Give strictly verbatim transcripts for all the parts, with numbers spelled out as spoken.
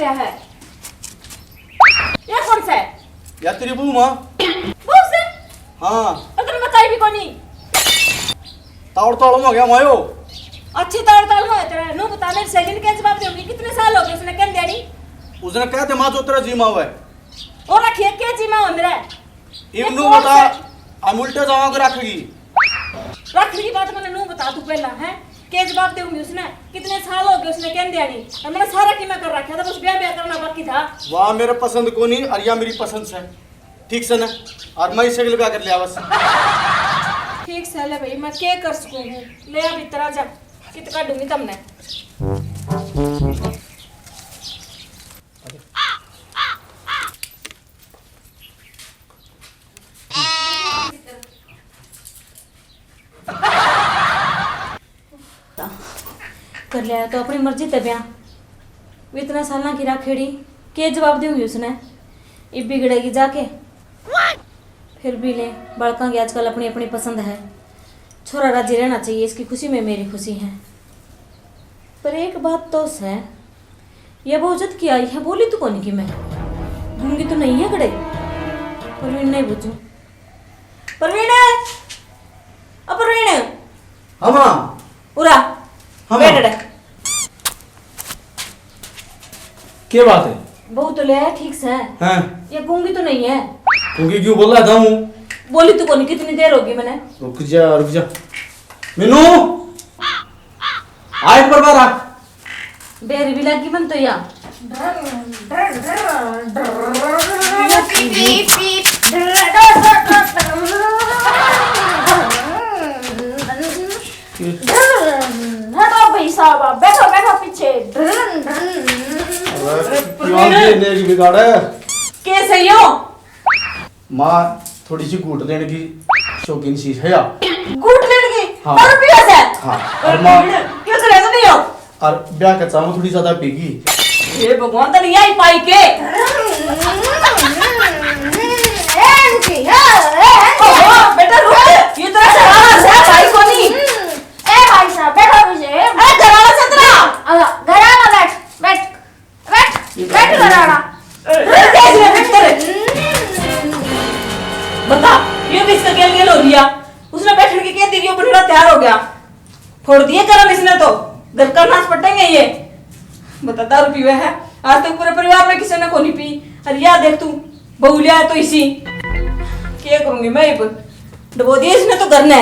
क्या है? ये कौन सा है? या तेरी बहू माँ। बहू से? हाँ। तो तने बताई भी कोनी। तावड़ तावड़ में हो गया मायो। अच्छी तावड़ तावड़ में हो तेरा। नू बता, मेरी सहेली ने क्या जवाब दूंगी? कितने साल हो गए उसने कह दिया नहीं? उसने कहा थे माँ जो तेरा जी माँ है। और रखिए क्या जी माँ हो मेरा? इब ये नू कौन बता, सा हम उल्टे जावा के रखेगी। रख ली बात, मैंने नू बता तू पहला, है? के जवाब देऊंगी उसने? कितने साल हो गए उसने कह दिया नहीं? और मैंने सारा किमा कर रखा था, बस ब्याह ब्याह करना बाकी था। वाह, मेरे पसंद को नहीं, और या मेरी पसंद से। ठीक से ना? और मैं इसे ब्याह कर लिया बस। ठीक से ले भाई, मैं क्या कर सकूं हूँ? ले आ भीतर आ जा, कित काढूंगी तमने। कर लिया तो अपनी मर्जी ते ब्याह। वो इतना साल की राखेड़ी, के जवाब दूंगी उसने? इब बिगड़ेगी जाके। फिर भी ले, बालकां की आजकल अपनी अपनी पसंद है। छोरा राजी रहना चाहिए, इसकी खुशी में मेरी खुशी है। पर एक बात तो है, ये बहू जद की आई है, बोली तो कोनी की मैं। गूंगी तो नहीं है कड़े। परवीन नहीं बुझू। परवीन, ओ परवीन। हाँ माँ। उरा। हाँ माँ। बैठ। के बात है? बहू तो ले आया ठीक से। हाँ। ये गूंगी तो नहीं है? गूंगी क्यों बोला था हूँ? बोली तो कोनी, कितनी देर होगी मैंने। रुक जा, रुक जा। मीनू, आ एक बार बाहर आ। बेर भी लगी मन तो या। हटो भाई साहब, आप बैठो, बैठो पीछे। अरे, क्यों ये नेक बिगाड़े? कैसे यो? माँ, थोड़ी सी घूट लेने की शौकीन सी है या? घूट लेने की? हाँ। दारू पीवे से? हाँ। और और माँ, क्यों करे तो नहीं हो? और ब्याह का चाव थोड़ी ज्यादा पीगी। हे भगवान, तो नहीं आई पाई के? ए, रुकी, ए, ए, ए। ओहो, बेटा रुक, ये तेरा घराना से भाई कोनी। ए भाई साहब, बैठो पीछे। ए, घराना से तेरा। आ, घराना बैठ, बैठ। बैठ, बैठ घराना। ए, ए, ए, ए, ए। बता, ये भी इसका गेल गेल हो लिया। उसने बैठने की कह दी, ये बनड़ा तैयार हो गया। फोड़ दिए करम इसने तो, घर का नाश पटेंगे ये। बता, दारू पीवे है, आज तक पूरे परिवार में किसी ने कोनी पी। अरे या देख तू, बहू लिया है तो इसी। क्या करूंगी मैं इब? डबो दिए इसने तो घर ने।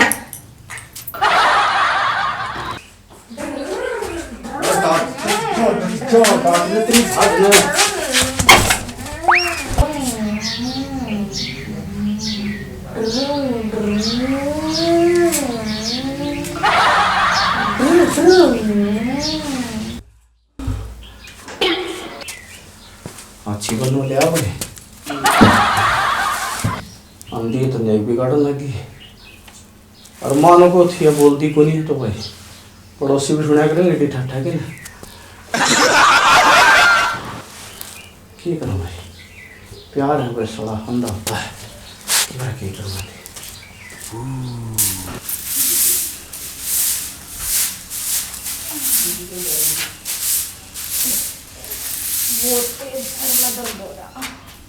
अच्छी बनो लिया भाई। आंधी तो नहीं बिगाड़न लगी। और मानो को थी बोलती कोनी तो भाई पड़ोसी भी सुना करेंगे कि ठा ठा के ना। की करूँ भाई, प्यार है भाई, साला अंधा होता है। मैं की करूँ भाई? बहुत तेज सर में दर्द हो रहा।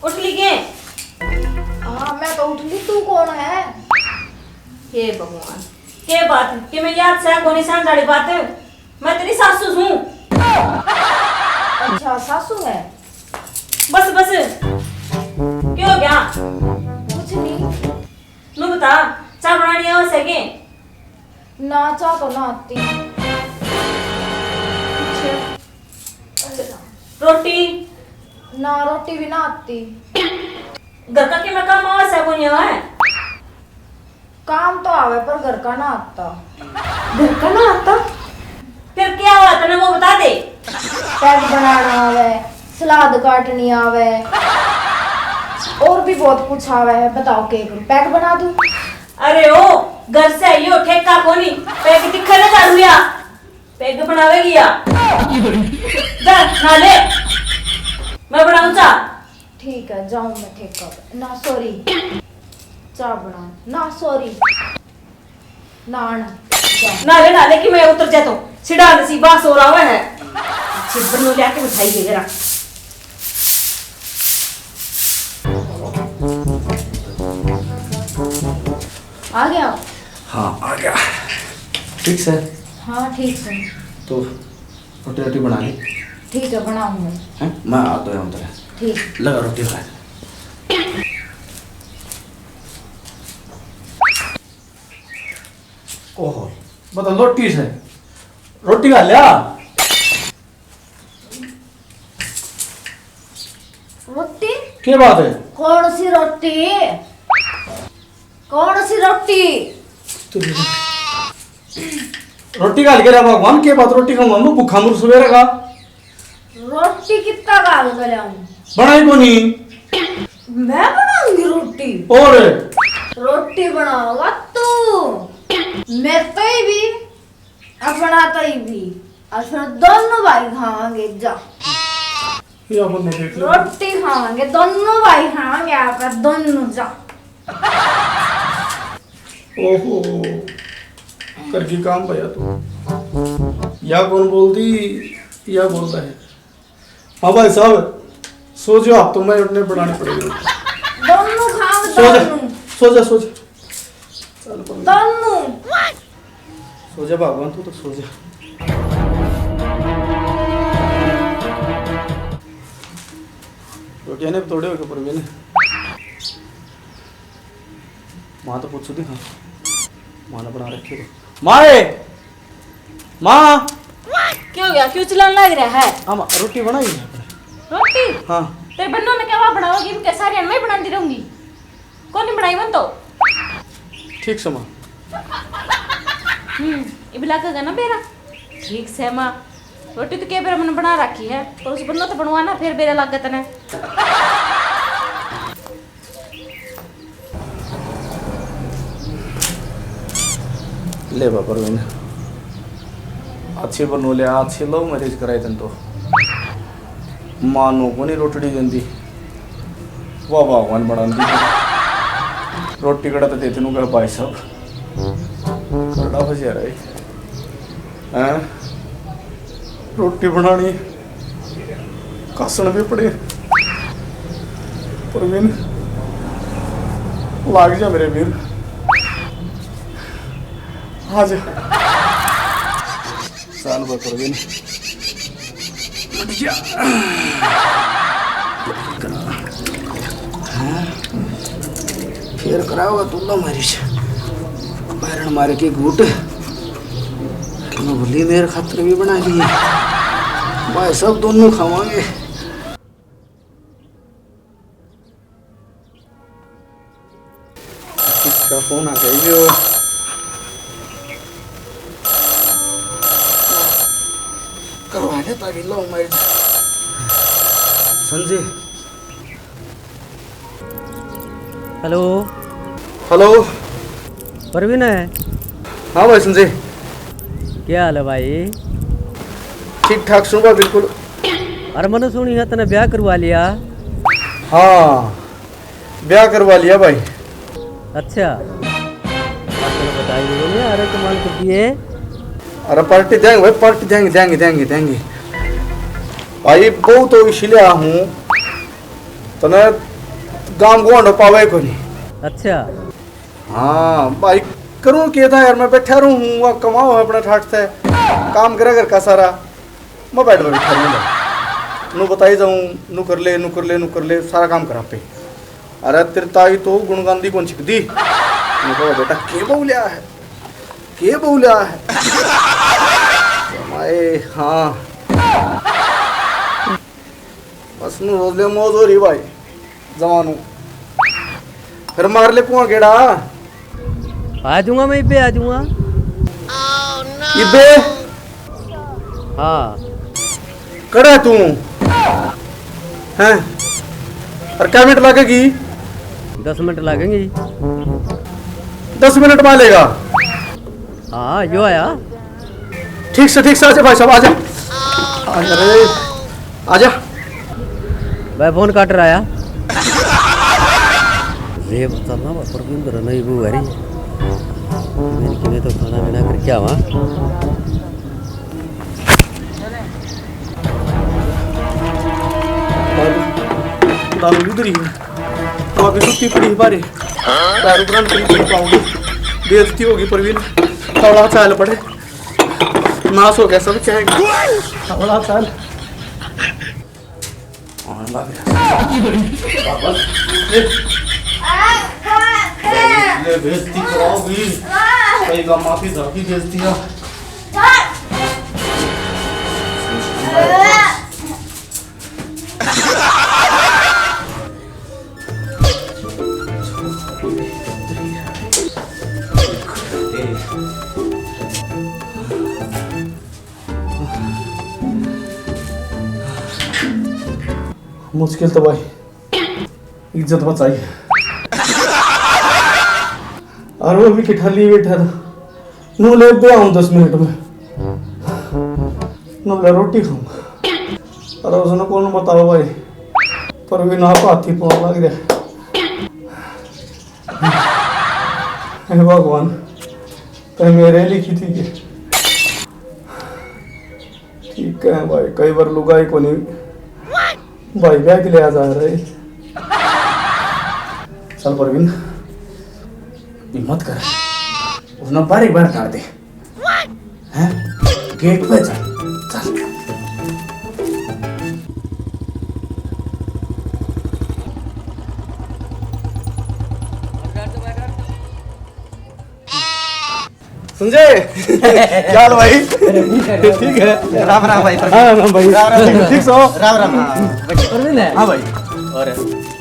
उठ ली के? हाँ, मैं तो उठ ली, तू कौन है? हे भगवान, के बात? के मैं याद से कोनी सांझ वाली बात? मैं तेरी सासू हूँ। अच्छा, सासू है? बस, बस। क्या हो गया? कुछ नहीं। नू बता, चाय बनानी है वैसे के? ना, चाय तो ना आती। अच्छा। रोटी? ना, रोटी भी ना आती। घर का किमे काम आवे से कोनी आवे? काम तो आवे, पर घर का ना आता। घर का ना आता? फिर क्या आवे तने, वो बता दे। पैग बनाना आवे, सलाद काटनी आवे, और भी बहुत कुछ आवे है। बताओ, के करूँ? पैग बना दूँ? अरे ओ, घर से आई हो, ठेका कोनी, पैग दिखे ना झाड़ू या। पैग बनावेगी या? जा, नहा ले। मैं बनाऊं चा। ठीक है, जाऊं मैं ठेका पे। ना, सॉरी। चा बना। ना, सॉरी। नान। जा। नहा ले, नहा ले कि मैं उतर जा तो। सिडा नसीबा सो रहा है। अच्छे बनो लिया के मिठाई दे जरा। आ गया? हाँ, आ गया। ठीक से? हाँ, ठीक से। तो रोटी, रोटी बना ली? ठीक है, बनाऊंगा। हैं? मैं आता हूँ तेरा। ठीक। लगा रोटी लगा। ओहो, मतलब रोटी से रोटी खा लिया? रोटी? के बात है? कौन सी रोटी? कौन सी रोटी? तू रोटी खा के रहा भगवान, के बात रोटी खाऊंगा मैं, भूखा मुर सवेरे का। रोटी कितना खा के गया हूँ? बनाई कोनी। मैं बनाऊंगी रोटी। और? रोटी बनाओगा तू। मैं तो ही भी अपना तो ही भी, और फिर दोनों भाई खावांगे, जा। या बंदा देख ले। रोटी खावांगे, दोनों भाई खावांगे, आप दोनों, जा। ओहो, कर गई काम भैया तू। या कौन बोल दी, या बोल रहा है। हाँ भाई साहब, सो जाओ, आप तो मैं अपने बनाने पड़ेगी। दोनों खाओ, सो जा, दोनों। सो जा, सो जा। चल, पकड़। दोनों। सो जा भगवान, तू तो सो जा। रोटियां ने तोड़े हो के पर मैंने। माँ तो पूछू दिखा, माँ ने बना रखी तो। माए, माँ। क्या हो गया? क्यों चिल्लाने लग रहा है? हाँ माँ, रोटी बनाई है आपने? रोटी? हाँ। तेरे बन्नों ने क्या बनाओगी? मैं सारी मैं बनाती रहूंगी। कौन नहीं बनाई मन तो? ठीक से माँ। हम्म, इब लगेगा ना बेरा। ठीक से माँ, रोटी तो के बेरा मैंने बना रखी है, पर उस बन्नों तो बनवाना, फिर बेरा लग गया तने। ले बाबा रोहिन, अच्छी बनो लिया, अच्छी लव मैरिज कराई तन तो। मानो को नहीं रोटड़ी देंदी, वाह भगवान बनांदी। रोटी कड़ा तो देते नु कह भाई साहब, कड़ा फंसिया रहे। हैं? रोटी बनानी, कासण भी पड़े। प्रवीण, लाग जा मेरे वीर, आ जा। साल भर प्रवीण, बढ़िया। हैं? फिर कराओगा तू तो मारी से। मारण मार के घूट। मैं बोली मेरे खातर भी बना लिए। भाई साहब दोनों खावांगे। किसका फोन आ गया यो? करवा देता भी love marriage। Sanjay. Hello. Hello. Parveen है? हाँ भाई संजय। क्या हाल है भाई? ठीक ठाक सूं भाई, बिल्कुल। अरे, मैंने सुनी है तने ब्याह करवा लिया। हाँ, ब्याह करवा लिया भाई। अच्छा, आपने बताई नहीं। अरे, कमाल कर दिए। अरे, पार्टी देंगे भाई, पार्टी देंगे, देंगे, देंगे, देंगे। भाई, बहू तो इसीलिए हूँ, तने गाम गोंड पावे कोनी। अच्छा। हाँ भाई, करूँ के था यार, मैं बैठा रहूँ हूँ, वह कमाओ है अपना ठाट से, काम करे घर का सारा, मैं बैठ में बैठा रहूँ भाई। नू बताई जाऊँ, नू कर ले, नू कर ले, नू कर ले, सारा काम करा पे। अरे तेरी ताई तो गुण गांधी कौन छिकदी। मैं कहा, "बेटा, के बहू लिया है? के बहू लिया है?" माए, हाँ। बस नू रोज ले मौज हो रही भाई, जवानू। फिर मार ले कुआं गेड़ा। आ जाऊंगा मैं, इबे आ जाऊंगा। इबे? हाँ। कड़ा है तू? हैं? और क्या मिनट लगेगी? दस मिनट लगेंगे जी। दस मिनट में लेगा? हाँ, यो आया। ठीक से, ठीक से, आजा भाई साहब, आजा। आजा रे, आजा। भाई, फोन काट रहा है। रे, बता ना, पर भी मेरा नहीं वो आ रही। मैंने किने तो खाना पीना करके आवा। दारू उधर ही है। तो अभी सुत्ती पड़ी है बारे। दारू ग्रहण करी पी पाऊंगी। बेइज्जती होगी प्रवीण, थोड़ा चाल पड़े, नाश हो गया सब, क्या है? थोड़ा चाल। आने लग रहा। ये बेइज्जती कराओगी। कई का माफी सबकी बेइज्जती है। मुश्किल तो भाई इज्जत बचाई। और वो भी किठा लिए बैठा था। नू ले बे आऊं दस मिनट में। नू ले रोटी खाऊंगा। अरे उसने कौन बताओ भाई, पर भी ना हाथी पाँव लग रहा। हे भगवान, तै मेरे लिखी थी के? ठीक है भाई, कई बार लुगाई को नहीं भाई ब्याह के लिए आ जा रहे। चल परवीन, हिम्मत कर, उसने बारी बार काट दे। हैं? गेट पे चल, चल। संजय, क्या हाल भाई? ठीक है। राम राम भाई। हाँ, राम भाई। राम राम। ठीक, ठीक सो? राम राम। हाँ। परवीन है? हाँ भाई। और,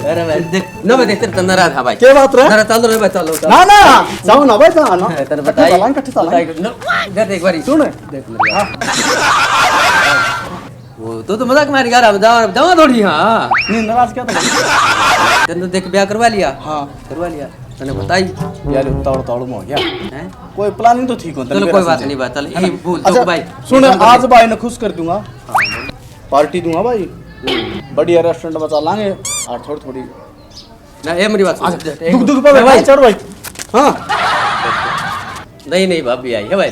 अरे भाई, देख, ना भाई, देख, तेरे तो नाराज था भाई। क्या बात रे? नाराज, चल रे भाई, चलो, चलो। ना, ना, जाओ ना भाई, जाओ ना। तेरे इकट्ठे बताई, चलांगे, इकट्ठे चलांगे। बताई, ना, इधर देख बारी। सुन। देख मेरी बात। वो तो, तो मजाक मार यार, अब जावा, जावा थोड़ी, हाँ। नहीं, नाराज क्या था? तैने तो देख ब्याह करवा लिया। हाँ। करवा लिया। तैने बताई। यार, ताड़ ताड़ में हो गया। हैं? कोई planning तो ठीक होता चलो, मेरा कोई बात समझे। नहीं, बात, चल, है ना? ये भूल अच्छा, चूक भाई। सुन, ये भूल आज भाई ने खुश कर दूंगा। हाँ। Party दूंगा भाई। हम्म। बढ़िया restaurant में चलांगे और थोड़ी, थोड़ी ना, ये मेरी बात सुन। अच्छा, एक दुख, दुख पर ए भाई। चढ़ भाई। हाँ। नहीं, नहीं, भाभी आई है भाई।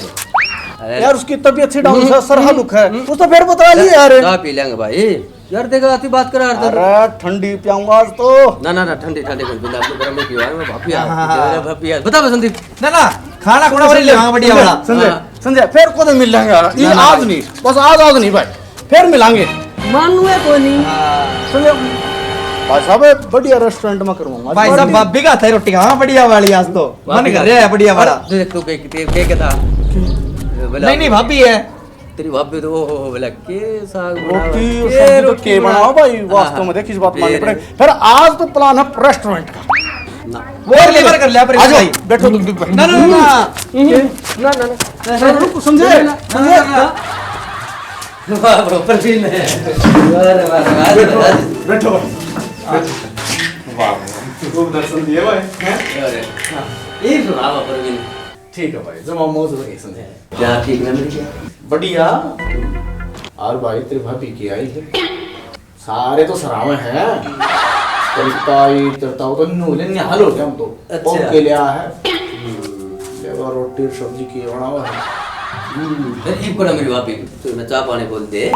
अरे। यार, उसकी तबीयत सी down हम्म, सा, सर हम्म, दुख है। हम्म। उस तो फिर बता लिया यार। चाय पी लेंगे भाई। यार, देखा, आती बात करा यार, तो अरे, ठंडी पियाऊंगा आज तो। ना, ना, ना, ठंडी, ठंडी कोई पीना, अपने गरम ही पीवा, मैं भाभी आ। हाँ, हाँ, हाँ। अरे, भाभी आ। बता बे, संदीप। ना, ना, खाना खुना वाली लेवांगा बढ़िया वाला। संजय, हाँ। संजय, फिर कदे मिल लेंगे यार। ये ना, ना, आज भाई। नहीं, बस आज, आज नहीं भाई। फिर मिलांगे। मानू है कोनी। संजय, भाई साहब, बढ़िया restaurant में करवाऊंगा। भाई साहब, party। भाभी का हाथ है रोटी का, हाँ, बढ़िया वाली आज तो। मन कर रहा है बढ़िया वाला। अरे, देख, तू के, के, के, के था? बोला, नहीं, नहीं, भाभी है। तेरी भाभी तो, ओ हो हो, बोला, के साग बनावा, रोटी के सब्जी तो रोटी के बनावा। बनावा भाई, हाँ, वास्तव में हाँ। देख, इस बात माननी फिर? पड़ेगी। फिर आज तो plan है restaurant का। ना। वो और लेबर कर लिया, पर आ जाओ, भाई। बैठो तुम, तुम। ना, ना, ना, ना। ना, ना, ना, ना। रुक, संजय, ना, ना, संजय। ना, ना, ना। वाह, bro, परवीन है। वाह रे, वाह रे, वाह रे, बैठो, वाह रे। बैठो, बैठो। वाह, खूब दर्शन दिए भाई, हैं? अरे, हाँ। ये सुना, वाह, परवीन। ठीक है भाई, जमा मौज लगे, संजय। क्या ठीक ना मेरी क्या? बढ़िया। और भाई, तेरी भाभी की आई है? सारे तो सरावे हैं। तेरी ताई, तेरे ताऊ तो नूले निहाल हो गया हम तो। अच्छा। OK लिया है। हम्म। लेवा रोटी सब्जी की बनावा है। हम्म, फिर इब कोना मेरी भाभी, तू मैं चाय पानी बोल दे।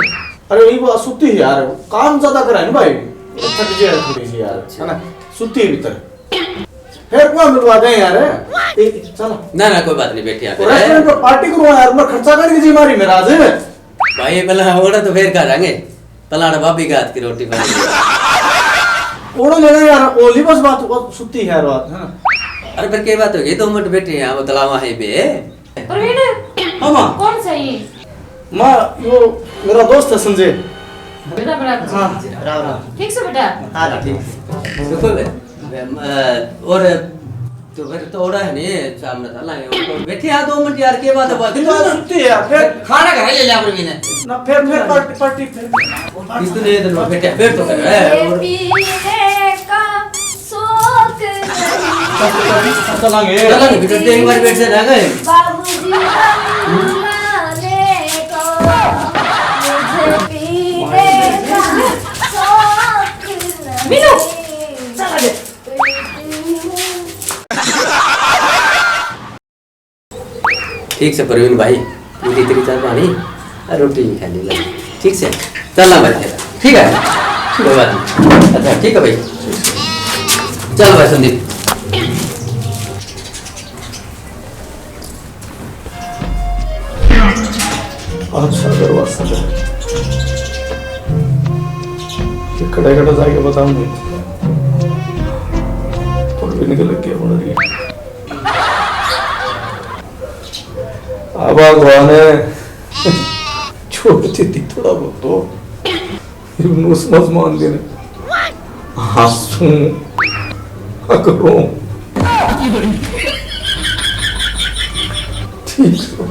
अरे, ये वो सुती है यार, काम ज्यादा करा है ना भाई, थक गया है थोड़ी सी यार, अच्छा। है ना, सुती है भीतर। फिर कौन मिलवा दे यार? ए, चलो। ना, ना, कोई बात नहीं, बैठे यहाँ पे। Restaurant पर party करूँ यार, मैं खर्चा करके जी मारी मेरा आज। भाई, पहला ओड़ा तो फिर खा जाएंगे। पलाड़ भाभी के हाथ की रोटी बनी। ओड़ो लेना यार, ओली बस बात, वो सुती है यार बात, है ना? अरे, फिर क्या बात हो गई? दो मिनट बैठे हैं, वो तलावा है बे। प्रवीण। हाँ, माँ। कौन सा ये? माँ, यो मेरा दोस्त है संजय। बेटा, बड़ा अच्छा। हाँ। राम राम। ठीक से बेटा? हाँ, ठीक। बिल्कुल बे-, बे-, अ, और तो फिर तो ओड़ा है नहीं, सामने था ना, ये तो बैठे आ दो मिनट यार, के बात है, बात तो सुनती है यार, फिर खाना घर ले लिया प्रवीण ने। ना, फिर, फिर party, party, फिर। इस तो नहीं, तो बैठे, फिर तो कर, है, और पीने का शौक नहीं। चलांगे। चलांगे, बेटा, एक बार बैठ से रह गए। बाबूजी बुलाने को मुझे पीने का शौक नहीं। मीनू, चल आगे। ठीक से प्रवीण भाई, इतनी तेरी चाय पानी और रोटी नहीं खानी लगी। ठीक से? चल ना भाई, ठीक है? कोई बात नहीं। अच्छा, ठीक है भाई। चल भाई संदीप। अच्छा करवा सके। ये कड़े कड़े जाके बताऊंगी। और भी निकल के बन रही। अब भगवान है। छोड़ दे दी थोड़ा बहुत तो। नूस मस मान दे। हंसूं, करूं। ठीक हो।